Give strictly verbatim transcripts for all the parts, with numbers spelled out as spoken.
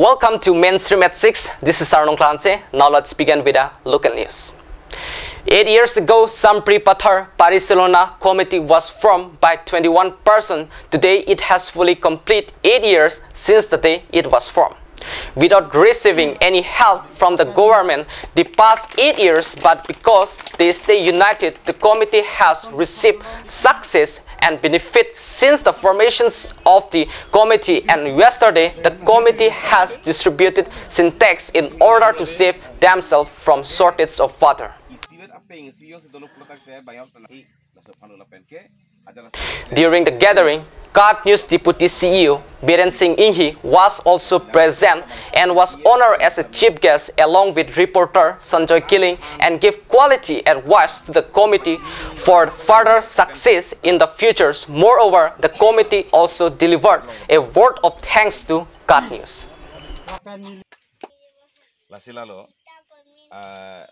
Welcome to Mainstream at six. This is Sarnong Klanse. Now let's begin with the local news. Eight years ago, Sampri Pathar Parisalona Committee was formed by twenty-one person. Today, it has fully complete eight years since the day it was formed. Without receiving any help from the government the past eight years, but because they stay united, the committee has received success and benefit since the formations of the committee, and yesterday the committee has distributed Sintex in order to save themselves from shortage of water. During the gathering, KAT News Deputy C E O Biren Singh Enghi was also present and was honored as a chief guest along with reporter Sanjoy Killing and gave quality advice to the committee for further success in the futures. Moreover, the committee also delivered a word of thanks to KAT News. Lasi lalo, ah,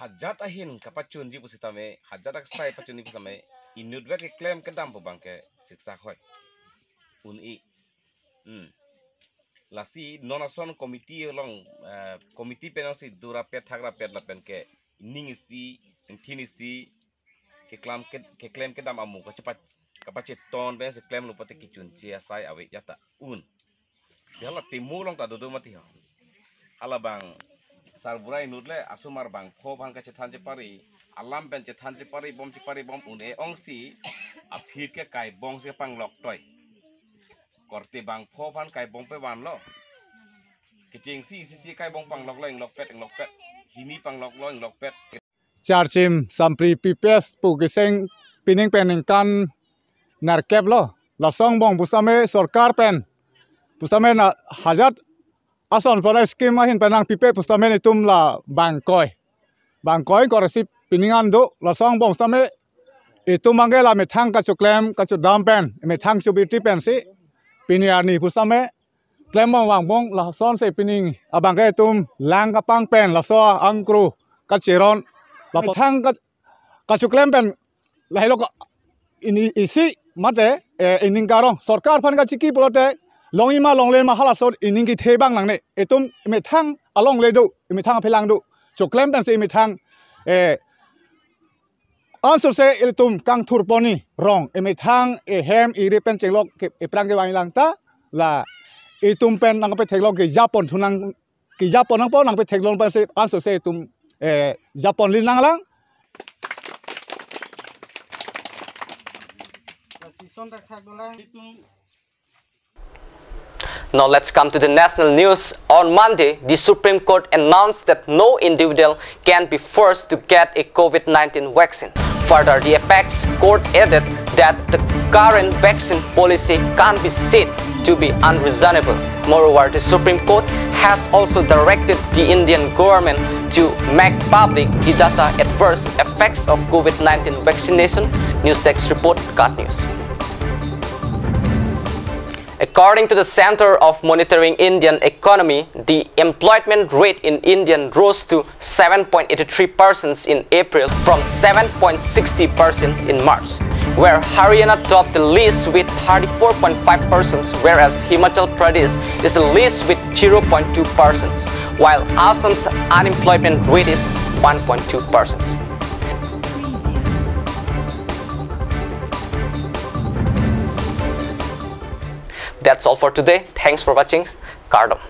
hajat ahin kapachunji pusitame, hajat aksai pachunji pusitame, inutvet keklem kedam pu abangke siksa hoi. Un-e. Hmm. Lasi non ason committee along, eh, committee pen si do rapet thak rapet lapen ke ining isi, ingthin isi, keklam ke, keklem kedam amu kachepat, kapacheton pen si klemlo pute kechunche asai ave jata un. Si hala temu along ta dodo mati ho. Hala bang sarbura inut le asomar bangpho aphan kachethan chepari, alam pen chethan chepari bom chepari bom un-e ong si aphi ke kaibong si panglok toi. Korte bangpho aphan kaibong pe vanlo. Kechengsi isi si kaibong pangloklo, inglokpet, inglokpet. Hini pangloklo, inglokpet. Charchim Sampri P P S pu keseng pining pen ningkan nerkep lo. Lason angbong pusitame sorkar pen pusitame na hajat ason pen scheme ahin pen nangpipe pusitame itum la bangkoi. Bangkoi korsi pining an do, lason angbong pusitame itum abangke la methang kachoklem kachedam pen, methang chobiti pensi pini arni pusitame klembom vangbom, lasonsi pining abangke itum lang kapang pen laso angkru kacheron. La methang ka, kachoklem pen lahelo ka ini isi mate, eh, ining karong sorkar aphan kachiki pulote longji ma longle ma halaso ining kethe abang nangne. Itum methang alongle do, methang aphelang do. Choklem pensi methang, eh, ansose itum kangthur pon-i rong, emethang, ehem, iri pen chenglok ke, eprang kevang lang ta, la itum pen nangpetheklong ke japon thunang, ke japon nangpo nangpetheklong pensi ansose itum, eh, japon li nanglang. Now let's come to the national news. On Monday, the Supreme Court announced that no individual can be forced to get a COVID nineteen vaccine. Further, the apex court added that the current vaccine policy can't be said to be unreasonable. Moreover, the Supreme Court has also directed the Indian government to make public the data adverse effects of COVID nineteen vaccination. News Desk report, KAT News. According to the Center of Monitoring Indian Economy, the employment rate in India rose to seven point eight three percent in April from seven point six zero percent in March, where Haryana topped the list with thirty-four point five percent, whereas Himachal Pradesh is the least with zero point two percent, while Assam's unemployment rate is one point two percent. That's all for today. Thanks for watching. Kardom.